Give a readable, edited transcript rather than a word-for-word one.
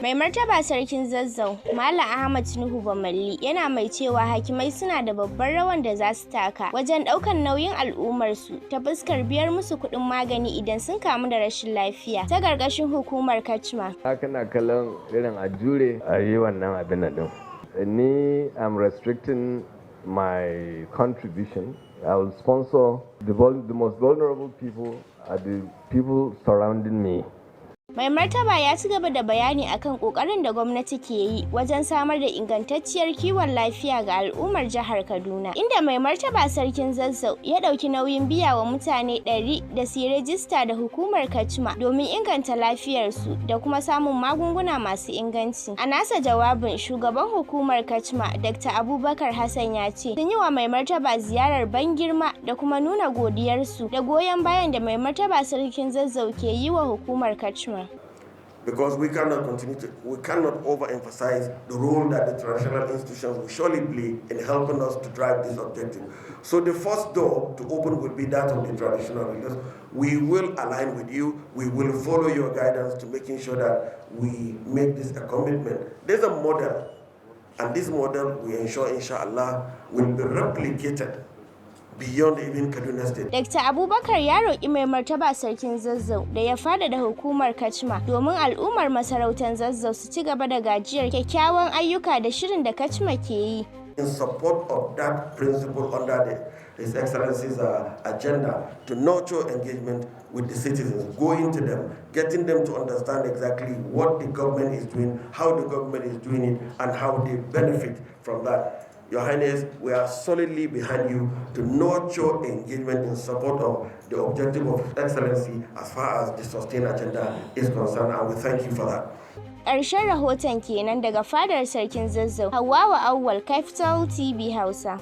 Mai Martaba Sarkin Zazzau, Malam Ahmad Nuhu Bamalli, yana mai cewa hakimai suna da babbar rawan da za su taka wajen ɗaukan nauyin al'ummarsu ta fuskar biyar musu kuɗin magani idan sun kamu da rashin lafiya ta ƙarƙashin hukumar Kachma. Kana kallon irin a jure a yi wannan abin nan din. Ni, I'm restricting my contribution. I will sponsor the most vulnerable people are the people surrounding me. Mai Martaba ya ci gaba da bayani akan kokarin da gwamnati ke yi wajen samar da ingantacciyar kiwon lafiya ga al'ummar jihar Kaduna, inda Mai Martaba Sarkin Zazzau ya ɗauki nauyin biya wa mutane 100 da su yi rajista da hukumar Kachma domin inganta lafiyarsu da kuma samun magunguna masu inganci. A nasa jawabin, shugaban hukumar Kachma, Dr. Abubakar Hassan, ya ce sun yi wa Mai Martaba ziyarar ban girma da kuma nuna godiyarsu da goyon bayan da Mai Martaba Sarkin Zazzau ke yi wa hukumar Kachma. Because we cannot overemphasize the role that the traditional institutions will surely play in helping us to drive this objective. So the first door to open will be that of the traditional leaders. We will align with you. We will follow your guidance to making sure that we make this a commitment. There's a model, and this model, we ensure, inshallah, will be replicated beyond even Kaduna State. Dr. Abubakar ya roƙi Mai Martaba Sarkin Zazzau da ya faɗaɗa hukumar Kachma domin al'ummar masarautar Zazzau su ci gaba da gajiyar kyakkyawan ayyuka da shirin da Kachma ke yi. In support of that principle under His Excellency's agenda to nurture engagement with the citizens, going to them, getting them to understand exactly what the government is doing, how the government is doing it, and how they benefit from that. Your Highness, we are solidly behind you to nurture engagement in support of the objective of Excellency as far as the sustained agenda is concerned, and we thank you for that. Ƙarshen rahoton kenan daga fadar Sarkin Zazzau, Hauwawa Auwal, Capital TV Hausa.